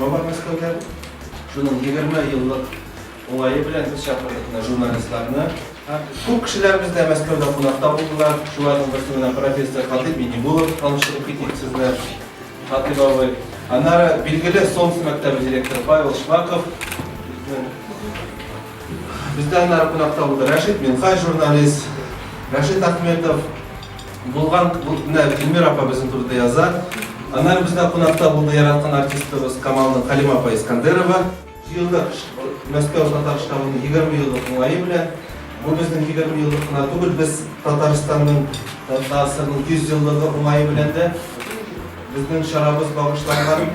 штабы бар Мәскәүдә. Шуның 20 еллык уңае белән без чакырдык менә журналистларны. Күп кешеләр бездә Мәскәүдә кунакта булдылар. Шуларның берсе менә профессор Хатыйп Миннегулов, таныштырып китик сезне, Хатыйп абый. Аннары билгеле Солнце мәктәбе директоры Павел Шмаков. Бездә аннары кунакта булды Рәшит Минхай журналист, Рәшит Ахметов. Булган, менә Эльмира апа безнең турыда яза. Аннары бездә кунакта булды яраткан артистыбыз Камалның Халима апа Искандерова. Җыелдык Мәскәү татар штабының 20 еллык уңае белән. Бу безнең 20 еллык кына түгел, без Татарстанның ТАССРның 100 еллыгы уңае белән дә безнең чарабыз багышланган.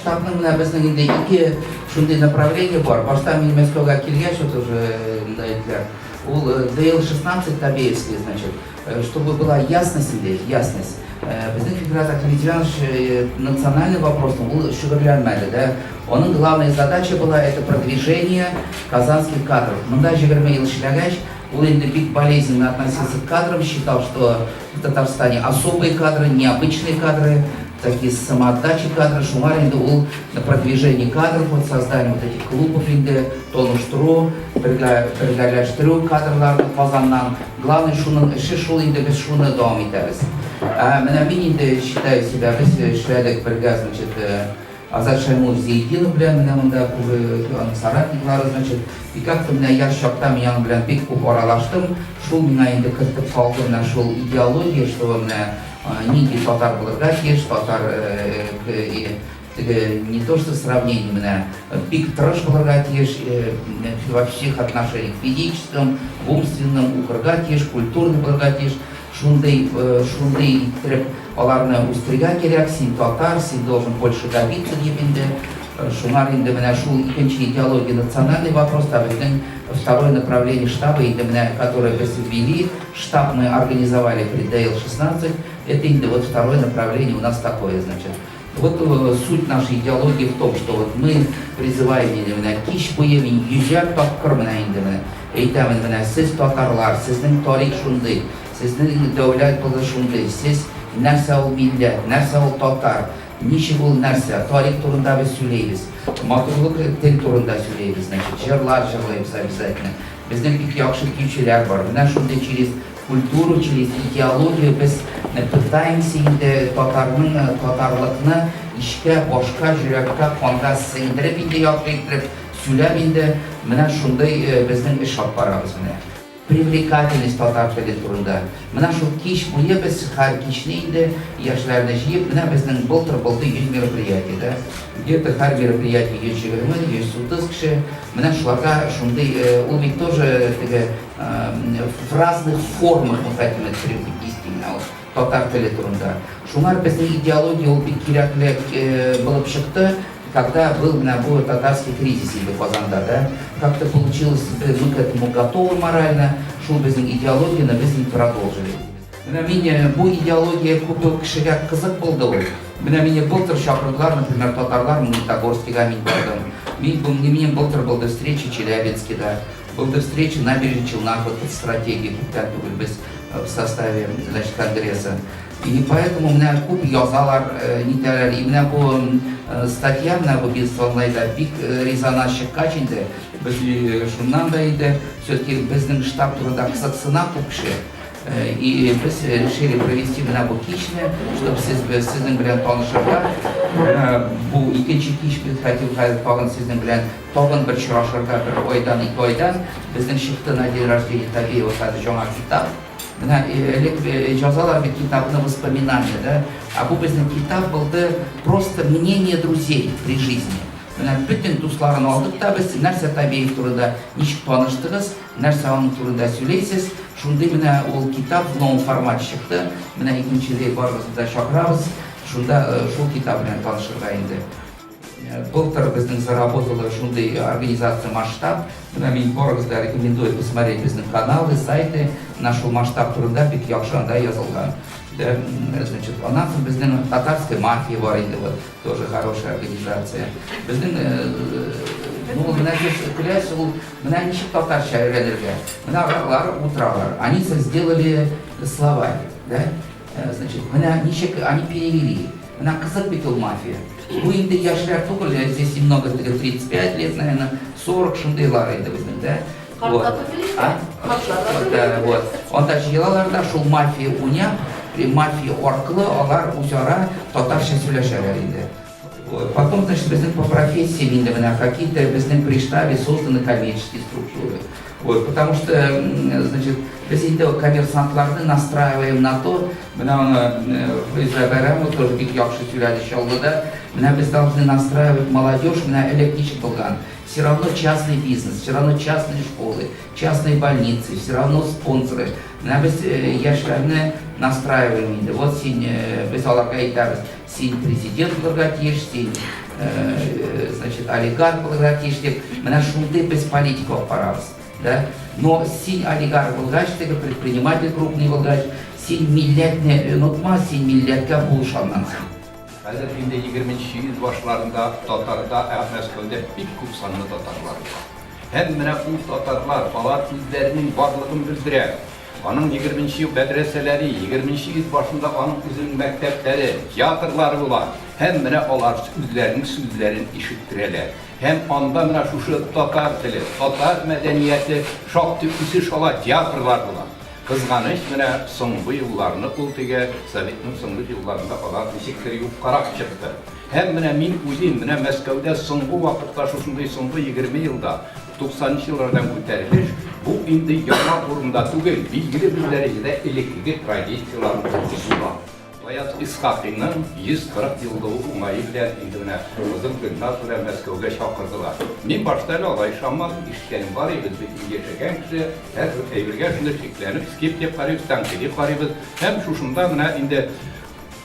Штабның менә безнең инде ике шундый направление бар. Башта мин Мәскәүгә килгәч, вот уже монда әйттеләр, ул ДЛ-16 Табеевский, значит, чтобы была ясность инде, ясность. Безнең Фикрат Ахметзянович национальный вопросның ул шөгыльләнмәде, да. Аның главная задача была это продвижение казанских кадров. Монда 20 ел эшләгәч, ул инде бик болезненно относился к кадрам, считал, что в Татарстане особые кадры, необычные кадры, такие самоотдачи кадры. Шуңа инде ул на продвижение кадров, вот создание вот этих клубов инде, таныштыру, бергә бергәләштерү кадрларны Казаннан. Главный шуның эше шул инде, без шуны дәвам итәбез. Ә менә мин инде считаю себя, без эшләдек бергә, значит, Азат Шаймуллович Зиятдинов белән, менә монда күбе аның соратниклары, значит, и как-то менә яшь чакта мин аның белән бик күп аралаштым, шул миңа инде кертеп салды менә шул идеология, что менә нинди татар булырга тиеш, татар теге не то что сравнение, менә бик тырыш булырга тиеш во всех отношениях, физическом, в умственном, укырга тиеш, культурный булырга тиеш, шундый шундый иттереп аларны үстерергә кирәк, син татар, син должен больше добиться дип инде. Шуңар инде менә шул икенче идеология национальный вопрос та безнең второе направление штаба инде менә, которое без ввели, штаб мы организовали при ДЛ-16, это инде вот второе направление у нас такое, значит. Вот суть нашей идеологии в том, что вот мы призываем инде менә кич буе мин йөзәр тапкыр менә инде менә әйтәмен менә сез татарлар, сезнең тарих шундый, сезнең дәүләт булды шундый, сез нәрсә ул милләт, нәрсә ул татар, ничек ул нәрсә, тарих турында без сөйләйбез, матурлык тел турында сөйләйбез, значит, җырлар җырлыйбыз обязательно. Безнең бик яхшы көйчеләр бар. Менә шундый через культуру, через идеологию без пытаемся инде татарның татарлыкны эчкә, башка, йөрәккә, канга сеңдереп инде яхшы иттереп сөйләп инде менә шундый безнең эш алып барабыз менә. Привлекательность татар теле турында. Менә шул кич буе без һәр кичне инде яшьләрне җыеп, менә безнең былтыр булды 100 мероприятие, да. Где-то һәр мероприятие 120, 130 кеше. Менә шуларга шундый, ул бит тоже теге в разных формах мы хотим это привнести менә ул татар теле турында. Шуңар безнең идеология ул бик кирәкле булып чыкты, когда был менә бу татарский кризис инде Казанда, да. Как-то получилось, мы к этому готовы морально, шул безнең идеологияне без инде продолжили. Менә мин бу идеология күп кешегә кызык булды ул. Менә мине былтыр чакырдылар, например, татарлар Магнитогорскига мин бардым. Мин бу минем былтыр булды встреча Челябинскида. Булды встреча Набережных Челнах, вот стратегия күптән түгел без в составе, значит, конгресса. И поэтому менә күп язалар, нитәләр. И менә бу статья, менә бу бизнес онлайнда бик резонанс чыккач инде, без шуннан да инде все-таки безнең штаб турында кызыксына күп кеше. И без решили провести менә бу кичне, чтобы сез сезнең белән танышырга. Менә бу икенче кич без хотим хәзер тагын сезнең белән тагын бер очрашырга бер айдан, ике айдан. Безнең чыкты на день рождения Табеева хәзер яңа китап. Менә элек язалар бит китапны воспоминания, да? Ә бу безнең китап булды просто мнение друзей при жизни. Менә бөтен дусларын алдык та без нәрсә Табеев турында ничек таныштыгыз, нәрсә аның турында сөйләйсез, шундый менә ул китап в новом формате чыкты. Менә икенче барыгызны да чакырабыз, шунда шул китап белән танышырга инде. Былтыр безнең заработала шундый организация «Масштаб». Менә мин барыгызга да рекомендую посмотреть безнең каналы, сайты. Менә шул «Масштаб» турында бик яхшы анда язылган. Значит, аннан соң безнең «Татарская мафия» бар инде, вот, тоже хорошая организация. Безнең, ну, менә сез көләсез, ул менә ничек татарча өйрәнергә. Менә алар утыралар. Они сделали словарь, да? Значит, менә ничек они перевели. Менә кызык бит ул мафия. Бу инде яшьләр түгел, здесь немного теге 35 лет, наверное, 40 шундыйлар инде безнең, да. Картлар түгел инде. А? Картлар да Вот, да, түгел. вот. Анда җыелалар да шул мафия уйнап, мафия аркылы алар үзара татарча сөйләшәләр инде. Вот. Потом, значит, безнең по профессиям инде менә какие-то безнең при штабе созданы коммерческие структуры. Вот, потому что, значит, без инде коммерсантларны настраиваем на то, менә аны Фриза Бәрәмова тоже бик яхшы сөйләде Чаллыда, менә без должны настраивать молодежь, менә элек ничек булган. Все равно частный бизнес, все равно частные школы, частные больницы, все равно спонсоры. Менә без яшьләрне настраиваем инде. Вот син, без аларга әйтәбез, син президент булырга тиеш, син, значит, олигарх булырга тиеш дип. Менә шундый без политика алып барабыз. Да? Но син олигарх булгач, теге предприниматель крупный булгач, син милләтне онытма, син милләткә булыш аннан соң. Хәзер инде егерменче йөз башларында татарда, ә Мәскәүдә бик күп санлы татарлар була. Һәм менә ул татарлар, алар үзләренең барлыгын белдерә. Аның егерменче ел мәдрәсәләре, егерменче йөз башында аның үзенең мәктәпләре, театрлары була. Һәм менә алар үзләренең сүзләрен ишеттерәләр. Һәм анда менә шушы татар теле, татар мәдәнияте шактый үсеш ала, театрлар була. Кызганыч, менә соңгы елларны ул теге Советның соңгы елларында алар ничектер юккарак чыкты. Һәм менә мин уйлыйм, менә Мәскәүдә соңгы вакытта шушындый соңгы 20 елда, 90 нчы еллардан күтәрелеш, бу инде яңа урында түгел, билгеле бер дәрәҗәдә элеккеге традицияләрне торгызуга. Гаяз Исхакыйның 140 еллыгы уңае белән инде менә кызым Гөлназ белән Мәскәүгә чакырдылар. Мин башта әле алай ышанмадым, ишеткәнем бар иде, без бит инде яшәгән кеше, һәрбер әйбергә шундый шикләнеп, скептик карыйбыз, тәнкыйди карыйбыз. Һәм шушында менә инде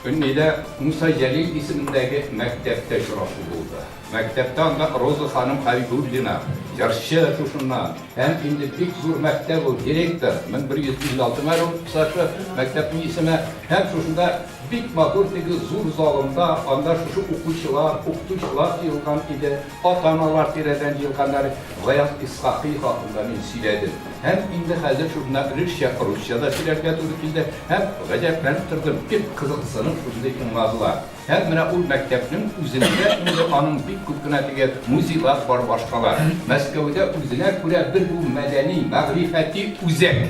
Нидә Муса Җәлил исемендәге мәктәптә очрашу булды. Мәктәптә анда Роза ханым Хәбибуллина, җырчы шушыннан, һәм инде бик зур мәктәп ул, директор, 1156 мәрхүм Саша мәктәпнең исеме, һәм шушында бик матур теге зур залында анда шушы укучылар, укытучылар җыелган иде, ата-аналар тирәдән җыелганнар, Гаяз Исхакый хакында мин сөйләдем. Һәм инде хәзер шушында өлешчә русча да сөйләргә туры килде, һәм гаҗәпләнеп тордым, бик кызыксынып шушындый тыңладылар. Һәм менә ул мәктәпнең үзендә инде аның бик күп кенә теге музейлар бар, башкалар. Мәскәүдә үзенә күрә бер бу мәдәни, мәгърифәти үзәк.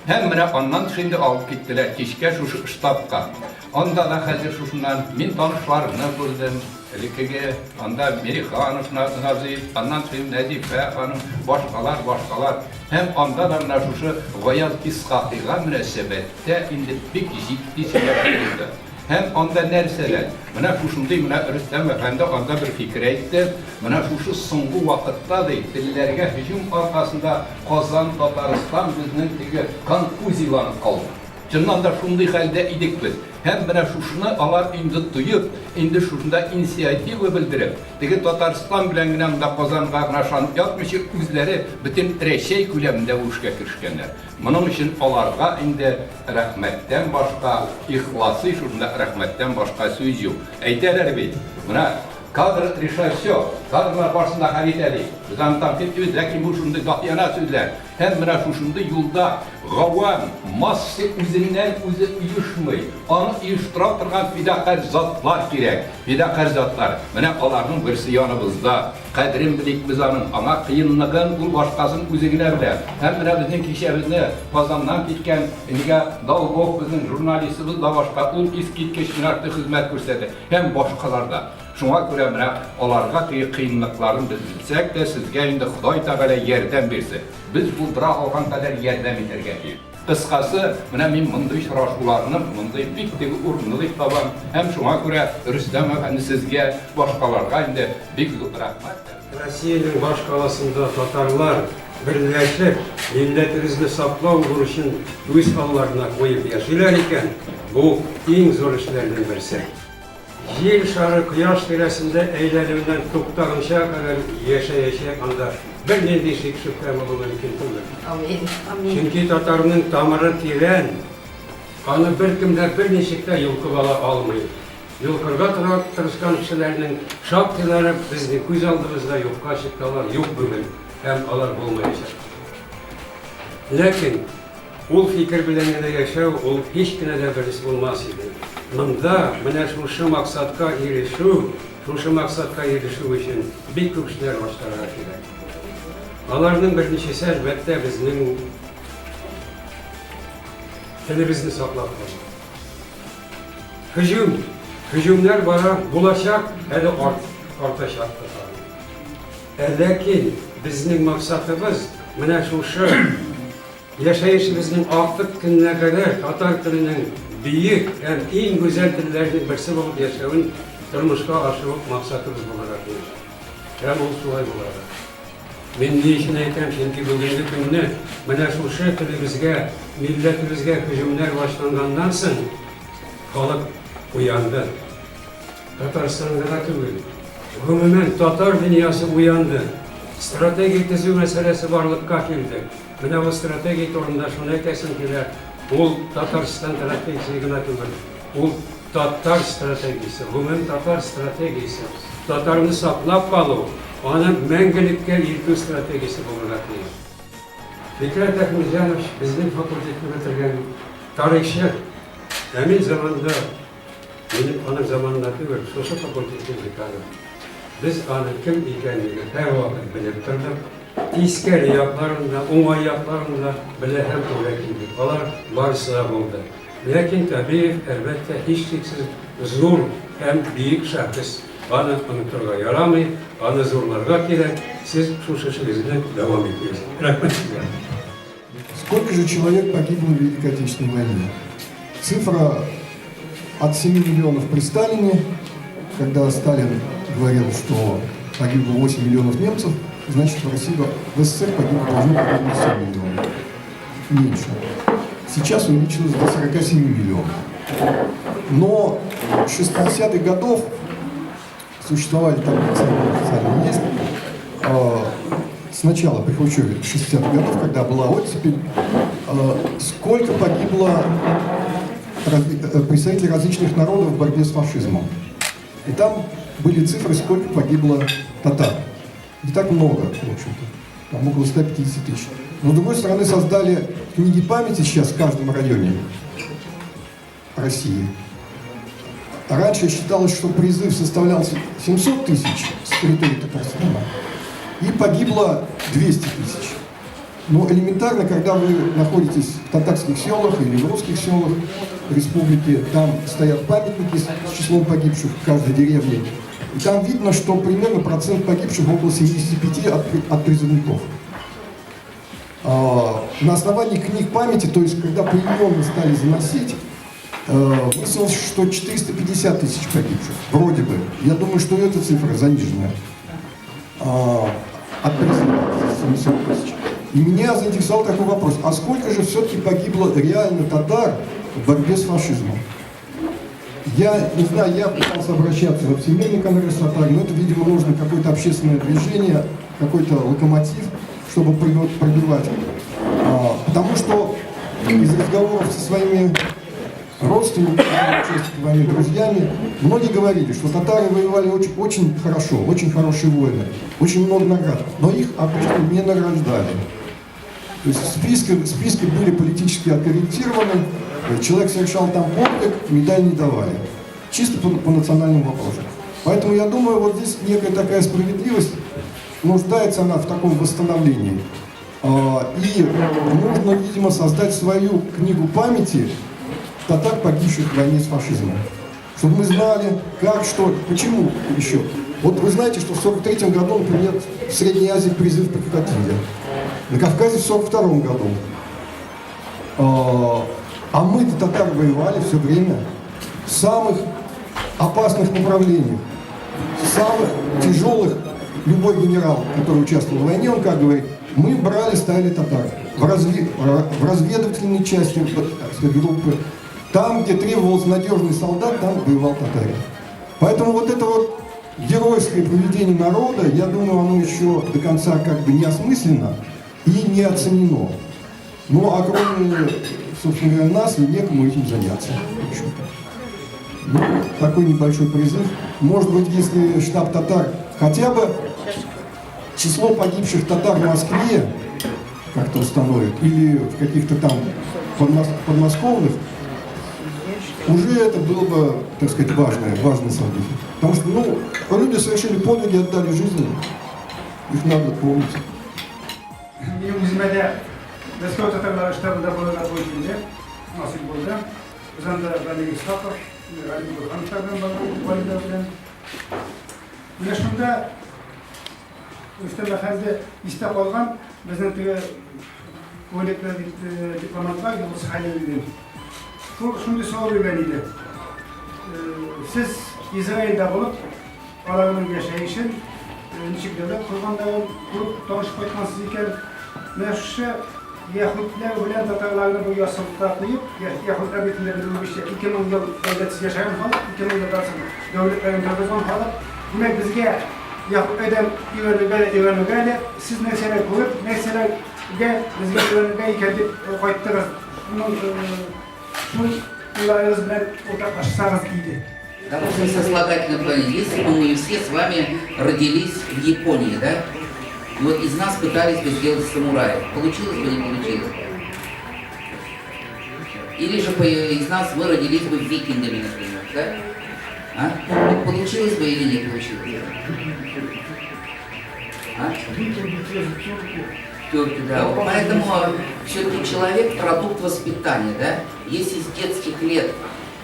Һәм менә аннан тыш инде алып киттеләр кичкә шушы штабка. Анда да хәзер шушыннан мин танышларымны күрдем. Элеккеге анда Мириханов Назыйф, аннан соң Нәзифә ханым, башкалар, башкалар. Һәм анда да менә шушы Гаяз Исхакыйга мөнәсәбәттә инде бик җитди сөйләшү булды. Һәм анда нәрсәләр? Менә шушындый, менә Рөстәм әфәнде анда бер фикер әйтте. Менә шушы соңгы вакытта, ди, телләргә һөҗүм аркасында Казан, Татарстан безнең теге конфузияланып калды. Чыннан да шундый хәлдә идек без. Һәм менә шушыны алар инде тоеп, инде шушында инициатива белдереп, теге Татарстан белән генә монда Казанга гына ышанып ятмыйча, үзләре бөтен Рәчәй күләмендә бу эшкә керешкәннәр. Моның өчен аларга инде рәхмәттән башка, ихласый шушында рәхмәттән башка сүз юк. Әйтәләр бит, менә кадр решает все, кадрлар барысын да хәл итә ди. Без аны тәнкыйть итмибез, ләкин бу шундый даһиянә сүзләр. Һәм менә шушындый юлда гавам, масса үзеннән-үзе оешмый. Аны оештыра торган фидакарь затлар кирәк. Фидакарь затлар. Менә аларның берсе яныбызда. Кадерен белик без аның, аңа кыенлыгын ул башкасын үзе генә белә. Һәм менә безнең кичәбезне Казаннан киткән Нигә Долгов безнең журналистыбыз да башка, ул искиткеч менә хезмәт күрсәтә һәм башкалар да. Шуңа күрә менә аларга теге кыенлыкларын без белсәк тә, сезгә инде Ходай Тәгалә ярдәм бирсен. Без булдыра алган кадәр ярдәм итәргә тиеш. Кыскасы, менә мин мондый очрашуларны мондый бик теге урынлы дип табам һәм шуңа күрә, Рөстәм әфәнде, сезгә, башкаларга инде бик зур рәхмәт. Россиянең баш каласында татарлар берләшеп, милләтебезне саклау бурычын үз алларына куеп яшиләр икән, бу иң зур эшләрнең берсе. Җир шары кояш тирәсендә әйләнүеннән туктаганча кадәр яшәячәк, анда бернинди шик-шөбһә булу мөмкин түгел. Амин. Амин. Чөнки татарның тамыры тирән, аны беркем дә берничек тә йолкып ала алмый. Йолкырга тора тырышкан кешеләрнең шактыйлары безнең күз алдыбызда юкка чыкты, алар юк бүген һәм алар булмаячак. Ләкин Ул фикер белән генә яшәү ул һич кенә дә дөрес булмас иде. Монда менә шушы максатка ирешү Шушы максатка ирешү өчен бик күп эшләр башкарырга кирәк. Аларның беренчесе, әлбәттә, безнең телебезне саклап калу. Һөҗүм, һөҗүмнәр бара, булачак, әле арт, артачак та тагын. Ә ләкин безнең максатыбыз менә шушы яшәешебезнең актык көненә кадәр татар теленең бөек һәм иң гүзәл телләрнең берсе булып яшәвен тормышка ашыру максатыбыз булырга тиеш. Һәм ул шулай була да. Мин ни өчен әйтәм, чөнки бүгенге көнне менә шушы телебезгә, милләтебезгә һөҗүмнәр башланганнан соң халык уянды. Татарстан гына түгел, гомумән татар дөньясы уянды. Стратегия төзү мәсьәләсе барлыкка килде. Менә бу стратегия турында шуны әйтәсем килә, ул Татарстан стратегиясе генә түгел, ул татар стратегиясе, гомум татар стратегиясе, татарны саклап калу, аны мәңгелеккә илтү стратегиясе булырга тиеш. Фикрәт Әхмәтҗанович безнең факультетны бетергән тарихчы. Ә мин заманында, минем аның заманында түгел, шушы факультетның деканы. Без аның кем икәнлеген һәрвакыт белеп тордык. Тискәре якларын да, уңай якларын да белә һәм күрә килдек. Алар барысы да булды. Ләкин Табиев, әлбәттә, һичшиксез зур һәм бөек шәхес. Аны онытырга ярамый, аны зурларга кирәк. Сез шушы эшегезне дәвам итегез. Рәхмәт сезгә. Сколько же человек погибло в Великой Отечественной войне? Цифра от 7 миллионов при Сталине, когда Сталин говорил, что погибло 8 миллионов немцев, значит в России, в СССР погибло должно погибнуть 7 миллионов. Меньше. Сейчас увеличилось до 47 миллионов. Но 60-х годов существовали там официально есть. Сначала при Хрущеве 60-х годов, когда была оттепель, сколько погибло представителей различных народов в борьбе с фашизмом. И там были цифры, сколько погибло татар. Не так много, в общем-то. Там около 150 тысяч. Но, с другой стороны, создали книги памяти сейчас в каждом районе России. Раньше считалось, что призыв составлял 700 тысяч с территории Татарстана, и погибло 200 тысяч. Но элементарно, когда вы находитесь в татарских селах или в русских селах республики, там стоят памятники с числом погибших в каждой деревне. И там видно, что примерно процент погибших около 75 от призывников. На основании книг памяти, то есть когда поименно стали заносить, выяснилось, что 450 тысяч погибших, вроде бы. Я думаю, что эта цифра заниженная. От призыва 700 тысяч. И меня заинтересовал такой вопрос, а сколько же все-таки погибло реально татар в борьбе с фашизмом? Я не знаю, я пытался обращаться во Всемирный конгресс татар, но это, видимо, нужно какое-то общественное движение, какой-то локомотив, чтобы пробивать. Потому что из разговоров со своими родственниками, участниками войны, друзьями, многие говорили, что татары воевали очень, очень хорошо, очень хорошие воины, очень много наград, но их обычно не награждали. То есть списки были политически откорректированы, человек совершал там подвиг, медаль не давали. Чисто по национальному вопросу. Поэтому я думаю, вот здесь некая такая справедливость, нуждается она в таком восстановлении. И нужно, видимо, создать свою книгу памяти татар, погибших в войне с фашизмом. Чтобы мы знали, как, что, почему еще. Вот вы знаете, что в 1943 году, например, в Средней Азии призыв прекратили. На Кавказе в 1942 году. А мы-то, татары, воевали все время в самых опасных направлениях, в самых тяжелых. Любой генерал, который участвовал в войне, он как говорит, мы брали, ставили татар в разведывательной части, так сказать, группы. Там, где требовался надежный солдат, там воевал татарин. Поэтому вот это вот геройское поведение народа, я думаю, оно еще до конца как бы не осмысленно и не оценено. Ну, а кроме, собственно говоря, нас, некому этим заняться. В общем-то. Ну, такой небольшой призыв. Может быть, если штаб татар хотя бы число погибших татар в Москве как-то установит, или в каких-то там подмосковных Уже это было бы, так сказать, важное, важное событие. Потому что, ну, люди совершили подвиги, отдали жизни. Их надо помнить. Минем үземә дә Мәскәү татарлары штабында булырга туры килде, насыйп булды. Без анда Гали Исхаков, Гали Бурхановлар белән бардык, галимнәр белән. Менә шунда Рөстәм әфәнде истә калган безнең теге күренекле дипломатлар Юлдыз Хәлилович. Шул шундый сорау биргән иде. Сез Израильдә булып, аларның яшәешен, ничек дәүләт корганнарын күреп, танышып кайткансыз икән. Менә шушы яһүдләр белән татарларны бер яссылыкка куеп, яһүдләр бит инде белүебезчә 2000 ел дәүләтсез яшәгән халык, 2000 елдан соң дәүләтләрен торгызган халык. Димәк, безгә яһүдләрдән өйрәнергә дә өйрәнергә әле. Сез нәрсәләр күреп, нәрсәләргә безгә өйрәнергә икән дип кайттыгыз? Шуның шул уйларыгыз белән уртаклашсагыз иде. Допустим, сослагательное наклонение. Если бы мы все с вами родились в Японии, да? И вот из нас пытались бы сделать самураев. Получилось бы, не получилось бы? Или же из нас мы родились бы викингами, например, да? А? Вот получилось бы или не получилось бы? А? Тюрки, да. Вот поэтому все-таки человек продукт воспитания, да? Если с детских лет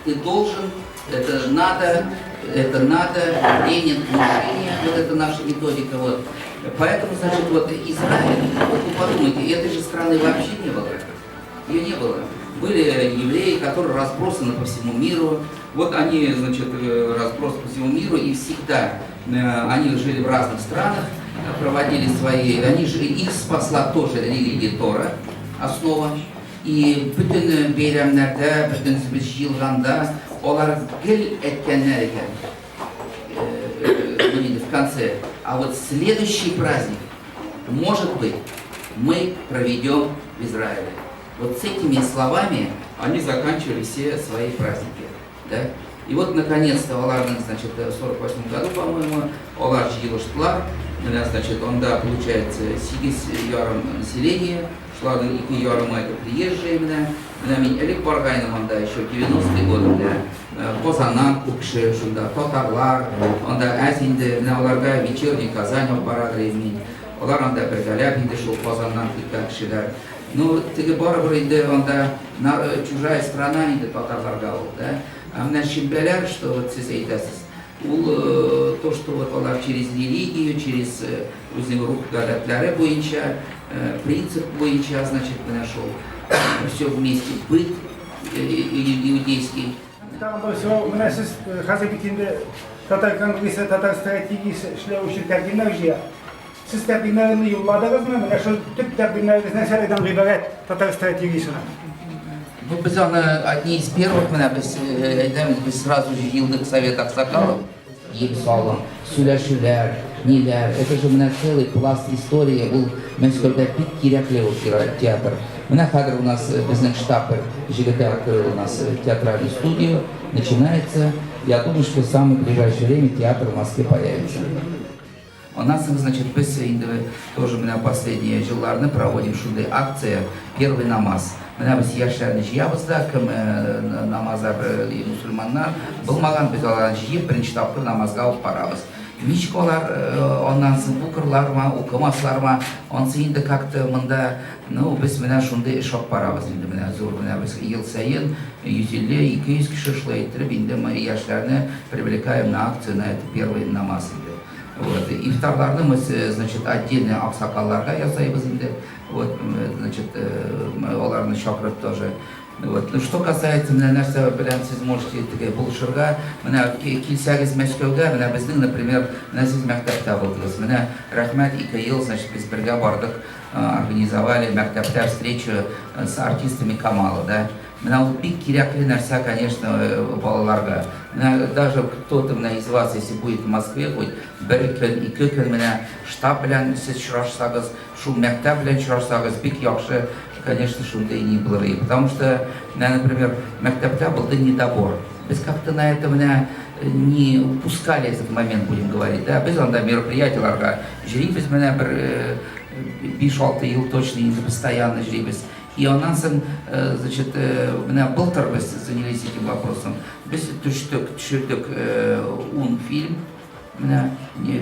ты должен, это надо, тренинг мышления, вот это наша методика, вот. Поэтому, значит, вот Израиль, вот вы подумайте, этой же страны вообще не было. Ее не было. Были евреи, которые разбросаны по всему миру. Вот они, значит, разбросаны по всему миру, и всегда они жили в разных странах, проводили свои, они же, их спасла тоже религия Тора, основа. И бөтен бәйрәмнәрдә, бөтен без җыелганда, алар гел әйткәннәр икән, ну, не в конце. А вот следующий праздник, может быть, мы проведем в Израиле. Вот с этими словами они заканчивали все свои праздники. Да? И вот, наконец-то, аларның, значит, в 48 году, по-моему, алар җыелыштылар. Менә, значит, анда, получается, 8,5 населения, шуларның 2,5-ы это приезжие менә. Менә мин элек баргайным анда еще 90-е годы, менә Казаннан күп кеше шунда, татарлар, анда әз инде, менә аларга «Вечерний Казань» алып барадыр мин. Алар анда бергәләп инде шул Казаннан киткән кешеләр. Ну, теге барыбер инде анда чужая страна инде татарларга ул, да. А менә шимбәләр, что вот сез әйтәсез, ул то, что вот алар через религию, через үзенең рух гадәтләре буенча, принцип буенча, значит, менә шул все вместе быт иудейский. Тагын бер сорау, менә сез хәзер бит инде Татар конгрессы татар стратегиясе эшләү өчен тәкъдимнәр җыя. Сез тәкъдимнәрне юлладыгызмы? Менә шул төп тәкъдимнәрегез нәрсәләрдән гыйбарәт татар стратегиясенә? Ну, без аны одни из первых, менә без, әйтәбез, без сразу җыелдык Совет Аксакалов. Ел салым, сөйләшүләр, ниләр, это же менә целый пласт истории, ул Мәскәүдә бик кирәкле ул театр. Менә хәзер у нас безнең штаб җегете открыл у нас театральную студию, начинается. Я думаю, что в самое ближайшее время театр в Москве появится. У нас, значит, без инде тоже менә последние елларны проводим шундый акция «Первый намаз». Менә без яшьләрне җыябыз да, кем намазда мусульманнар булмаган, без аларны җыеп, беренче тапкыр намазга алып барабыз. Ничек алар аннан соң укырлармы, укымаслармы, ансы инде как-то монда, ну, без менә шундый эш алып барабыз инде менә зур менә без ел саен 150-200 кеше шулай иттереп инде мы яшьләрне привлекаем на акцию, на это первый намаз инде. Вот. Ифтарларны мы, значит, отдельно аксакалларга ясайбыз инде. Вот, значит, аларны чакырып тоже. Вот. Ну, что касается, менә нәрсә белән сез можете теге булышырга, менә килсәгез Мәскәүгә, менә безнең, например, менә сез мәктәптә булдыгыз. Менә рәхмәт, 2 ел, значит, без бергә бардык, организовали мәктәптә встречу с артистами Камала, да. Менә ул бик кирәкле нәрсә, конечно, балаларга. Менә даже кто-то менә из вас, если будет в Москве, хоть бер көн, 2 көн менә штаб белән сез очрашсагыз, шул мәктәп белән очрашсагыз, бик яхшы, конечно, шундый не булыр иде. Потому что, менә, например, мәктәптә булды недобор. Без как-то на это менә не упускали этот момент, будем говорить, да. Без анда мероприятияләргә йөрибез менә бер 5-6 ел точно инде постоянно йөрибез. И аннан соң, значит, менә былтыр без занялись этим вопросом. Без төштек, төшердек ун фильм. Менә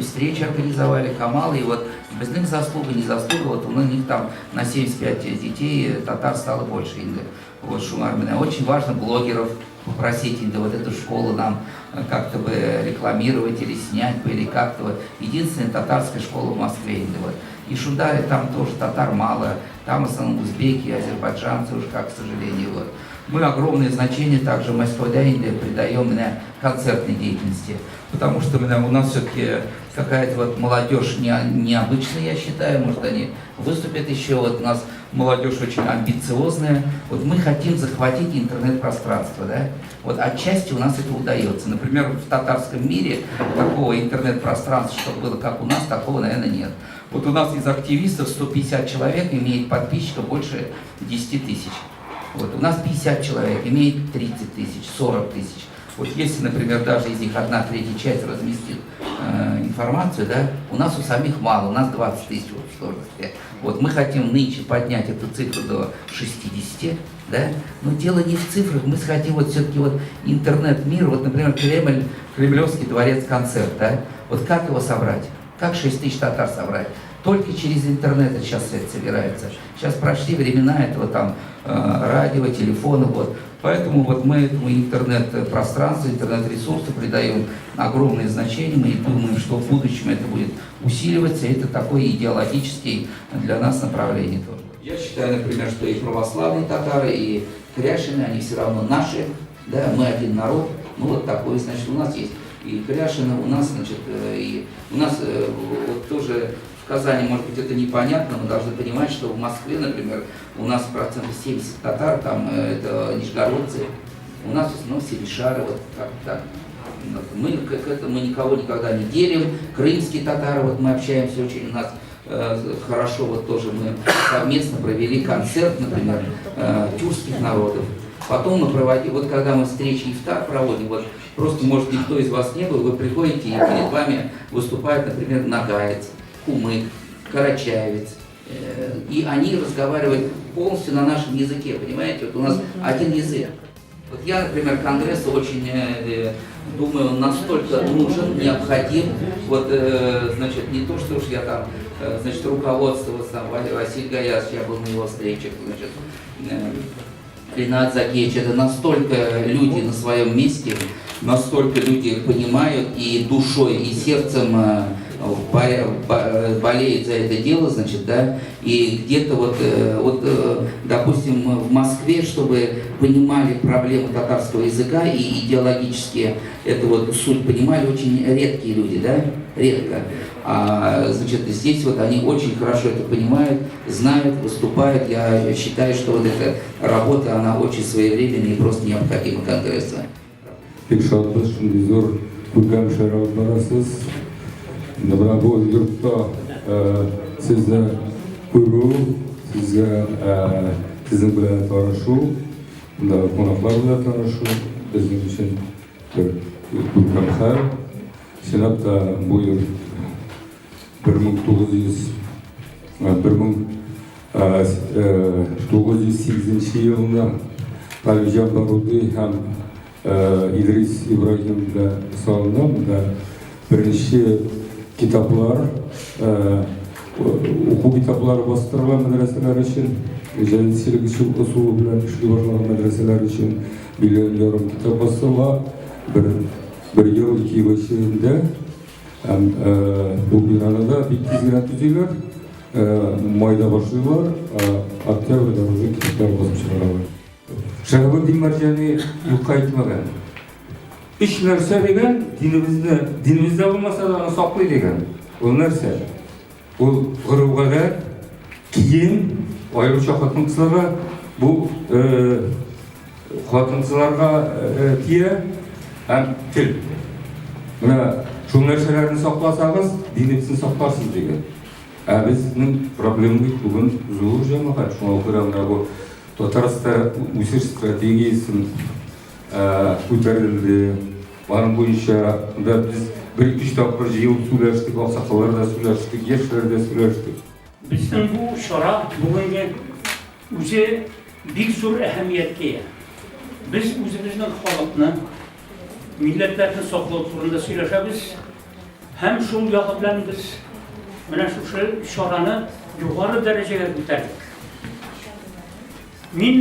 встреча организовали, Камал, и вот безнең заслуга, не заслуга, вот у них там на 75 детей татар стало больше инде. Вот шуңар менә очень важно блогеров попросить инде вот эту школу нам как-то бы рекламировать или снять бы, или как-то вот. Единственная татарская школа в Москве инде вот. И шунда там тоже татар мало, там в основном узбеки, азербайджанцы уже, как, к сожалению, вот. Мы огромное значение также в Москве инде придаем на концертной деятельности, потому что у нас все-таки какая-то вот молодежь необычная, я считаю, может, они выступят еще, вот у нас молодежь очень амбициозная, вот мы хотим захватить интернет-пространство, да, вот отчасти у нас это удается. Например, в татарском мире такого интернет-пространства, чтобы было как у нас, такого, наверное, нет. Вот у нас из активистов 150 человек имеет подписчиков больше 10 тысяч. Вот у нас 50 человек имеет 30 тысяч, 40 тысяч. Вот если, например, даже из них 1/3 часть разместит информацию, да, у нас у самих мало, у нас 20 тысяч в общей сложности. Вот мы хотим нынче поднять эту цифру до 60, да, но дело не в цифрах, мы хотим вот все-таки вот интернет-мир, вот, например, Кремль, Кремлевский дворец-концерт, да, вот как его собрать? Как 6 тысяч татар собрать? Только через интернет это сейчас это собирается. Сейчас прошли времена этого там радио, телефона, вот. Поэтому вот мы этому интернет-пространству, интернет-ресурсу придаем огромное значение. Мы думаем, что в будущем это будет усиливаться. Это такое идеологическое для нас направление тоже. Я считаю, например, что и православные татары, и кряшены, они все равно наши. Да, мы один народ. Ну вот такой, значит, у нас есть и кряшены, у нас, значит, и у нас вот тоже в Казани, может быть, это непонятно, мы должны понимать, что в Москве, например, у нас процентов 70 татар, там это нижегородцы, у нас в основном селишары, вот как так. Мы к этому никого никогда не делим, крымские татары, вот мы общаемся очень у нас хорошо, вот тоже мы совместно провели концерт, например, тюркских народов. Потом мы проводили, вот когда мы встречи ифтар проводим, вот просто, может, никто из вас не был, вы приходите, и перед вами выступает, например, нагаец, кумык, карачаевец, и они разговаривают полностью на нашем языке, понимаете, вот у нас один язык. Вот я, например, Конгрессу очень, думаю, он настолько нужен, необходим, вот, значит, не то, что уж я там, значит, руководство, вот там, Василий Гаязович, я был на его встречах, значит, Ринат Закиевич, это настолько люди на своем месте, настолько люди понимают и душой, и сердцем болеют за это дело, значит, да, и где-то вот, вот, допустим, в Москве, чтобы понимали проблемы татарского языка и идеологически эту вот суть понимали очень редкие люди, да, редко. А, значит, здесь вот они очень хорошо это понимают, знают, выступают. Я считаю, что вот эта работа, она очень своевременная и просто необходима Конгрессу. Бик шатбыз, шундый зур күркәм эшләр алып барасыз. Менә бу йортта сезне күрү, сезгә сезнең белән танышу, монда кунаклар белән танышу безнең өчен бер күркәм хәл. Чынлап та бу йорт 1908 елында Талибҗан Баруди һәм Идрис Ибраһим белән салына. Монда беренче китаплар, уку китаплары бастырыла мәдрәсәләр өчен, җәдитчелек ысулы белән эшли башлаган мәдрәсәләр өчен миллион ярым китап бастырыла. Бер ел, ике ел эчендә. Һәм бу бинаны да бик тиз генә төзиләр. Майда башлыйлар, октябрьдә уже китаплар басып чыгаралар. Шәһабетдин Мәрҗани юкка әйтмәгән. Өч нәрсә дигән, динебезне, динебездә булмаса да аны саклый дигән. Ул нәрсә? Ул гореф-гадәт, кием, аеруча хатын-кызларга, бу хатын-кызларга тия һәм тел. Менә шул нәрсәләрне сакласагыз, динебезне сакларсыз дигән. Ә безнең проблема бит бүген зур җәмәгать. Шуңа күрә менә бу Татарстан үсеш стратегиясен күтәрелде. Аның буенча да без бер-ике тапкыр җыелып сөйләштек, аксакаллар да сөйләштек, яшьләр дә сөйләштек. Безнең бу чара бүгенге үзе бик зур әһәмияткә ия. Без үзебезнең халыкны, милләтләрне саклау турында сөйләшәбез һәм шул ягы белән без менә шушы чараны югары дәрәҗәгә күтәрдек. Мин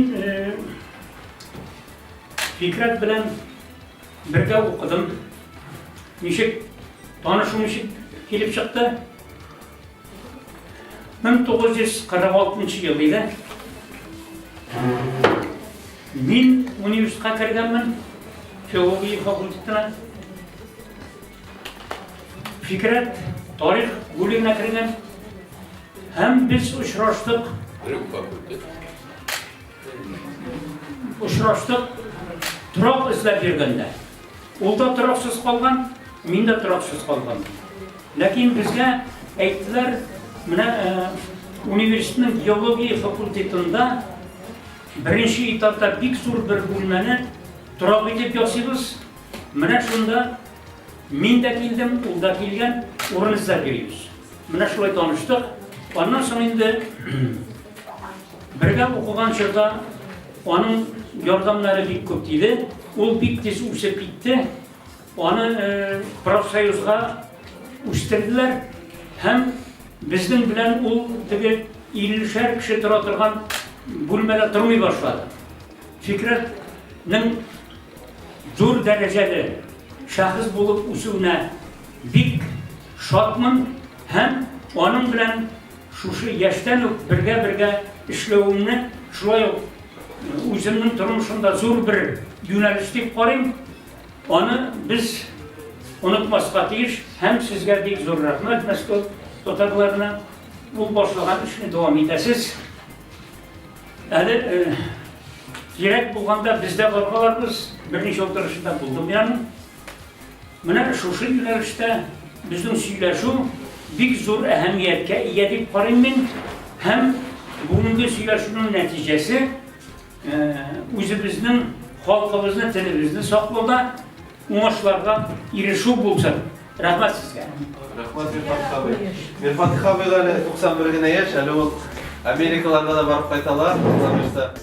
Фикрәт белән бергә укыдым. Ничек танышу ничек килеп чыкты? 1946 ел иде. Мин университетка кергәнмен, филология факультетына. Фикрәт тарих бүлегенә кергән. Һәм без очраштык. Бер факультет. Очраштык торак эзләп йөргәндә. Ул да тораксыз калган, мин дә тораксыз калган. Ләкин безгә әйттеләр, менә университетның геология факультетында беренче этапта бик зур бер бүлмәне торак итеп ясыйбыз. Менә шунда мин дә килдем, ул да килгән, урын эзләп йөрибез. Менә шулай таныштык. Аннан соң инде бергә укыган чорда аның ярдәмнәре бик күп тиде. Ул бик тиз үсеп китте. Аны профсоюзга үстерделәр һәм безнең белән ул теге 50-шәр кеше тора торган бүлмәдә тормый башлады. Фикрәтнең зур дәрәҗәле шәхес булып үсүенә бик шатмын һәм аның белән шушы яшьтән үк бергә-бергә эшләвемне шулай ук үземнең тормышымда зур бер юнәлеш дип карыйм. Аны без онытмаска тиеш һәм сезгә бик зур рәхмәт, Мәскәү татарларына. Ул башлаган эшне дәвам итәсез. Әле кирәк булганда без дә баргаларбыз, берничә утырышында булдым мин аның. Менә шушы юнәлештә безнең сөйләшү бик зур әһәмияткә ия дип карыйм мин. Һәм бүгенге сөйләшүнең нәтиҗәсе үзебезнең халкыбызны, телебезне саклауда уңышларга ирешү булсын. Рәхмәт сезгә. Рәхмәт, Мирфатих абый. Мирфатих абыйга әле 91 генә яшь, әле ул Америкаларга да барып кайталар, Алла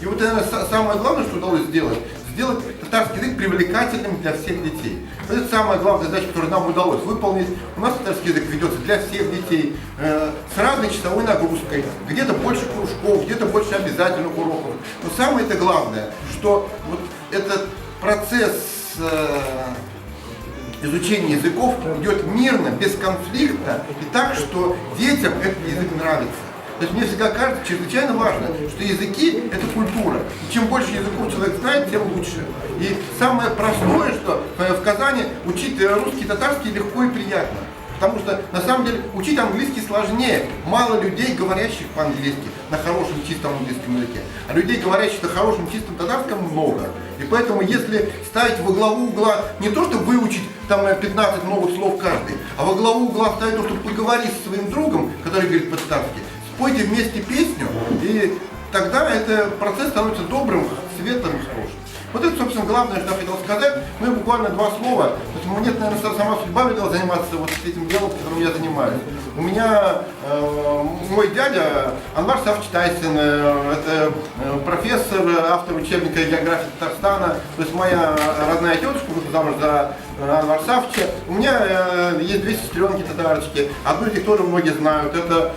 И вот, наверное, самое главное, что удалось сделать, сделать татарский язык привлекательным для всех детей. Это самая главная задача, которую нам удалось выполнить. У нас татарский язык ведется для всех детей, с разной часовой нагрузкой, где-то больше кружков, где-то больше обязательных уроков. Но самое это главное, что вот этот процесс изучения языков идет мирно, бесконфликтно и так, что детям этот язык нравится. То есть мне всегда кажется чрезвычайно важно, что языки – это культура. И чем больше языков человек знает, тем лучше. И самое простое, что в Казани учить русский и татарский легко и приятно. Потому что, на самом деле, учить английский сложнее. Мало людей, говорящих по-английски на хорошем чистом английском языке. А людей, говорящих на хорошем чистом татарском, много. И поэтому, если ставить во главу угла не то, чтобы выучить там 15 новых слов каждый, а во главу угла ставить то, чтобы поговорить со своим другом, который говорит по-татарски, спойте вместе песню, и тогда этот процесс становится добрым, светлым, хорошим. Вот это, собственно, главное, что я хотел сказать. Ну и буквально два слова. То есть мне, наверное, сама судьба велела заниматься вот этим делом, которым я занимаюсь. У меня мой дядя Анвар Сафович Тайсин, это профессор, автор учебника географии Татарстана. То есть моя родная тетушка вышла замуж за Анвар Сафовича. У меня есть две сестренки татарочки. Одну из них тоже многие знают. Это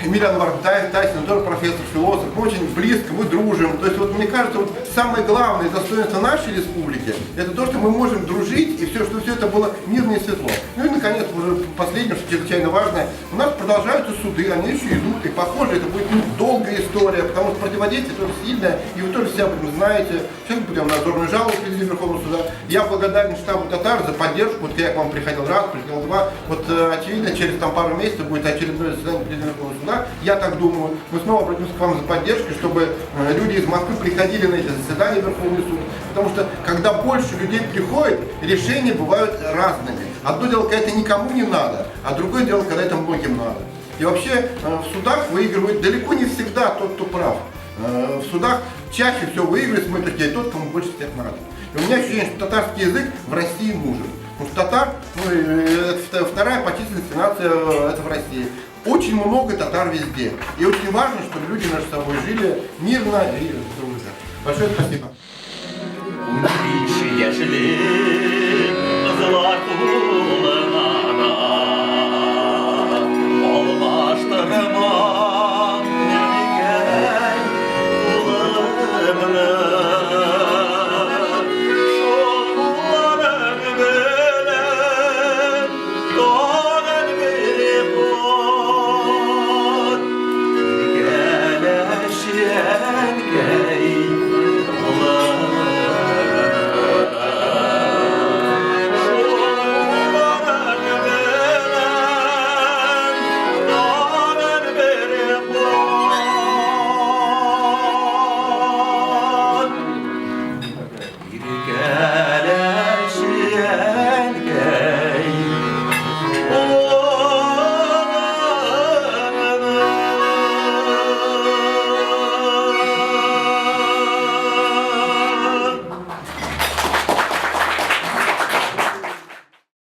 Эмиль Анвар Тайсин, тоже профессор, философ, мы очень близко, мы дружим. То есть вот мне кажется, вот самое главное достоинство нашей республики, это то, что мы можем дружить, и все, что все это было мирно и светло. Ну и наконец, уже последнее, что чрезвычайно важное, у нас продолжаются суды, они еще идут, и похоже, это будет долгая история, потому что противодействие тоже сильное, и вы тоже все об этом знаете. Сейчас мы будем надзорную жалобу президента Верховного суда. Я благодарен штабу татар за поддержку. Вот я к вам приходил раз, приходил два. Вот очевидно, через там пару месяцев будет очередное заседание президента Верховного суда. Я так думаю, мы снова обратимся к вам за поддержкой, чтобы люди из Москвы приходили на эти заседания в Верховный суд. Потому что, когда больше людей приходит, решения бывают разными. Одно дело, когда это никому не надо, а другое дело, когда это многим надо. И вообще в судах выигрывает далеко не всегда тот, кто прав. В судах чаще всего выигрывает, с моей точки зрения, тот, кому больше всех надо. И у меня ощущение, что татарский язык в России нужен. Потому что татар, ну, это вторая по численности нация, это в России. Очень много татар везде. И очень важно, чтобы люди между собой жили мирно и дружно. Большое спасибо. Яшьлек, кызлар.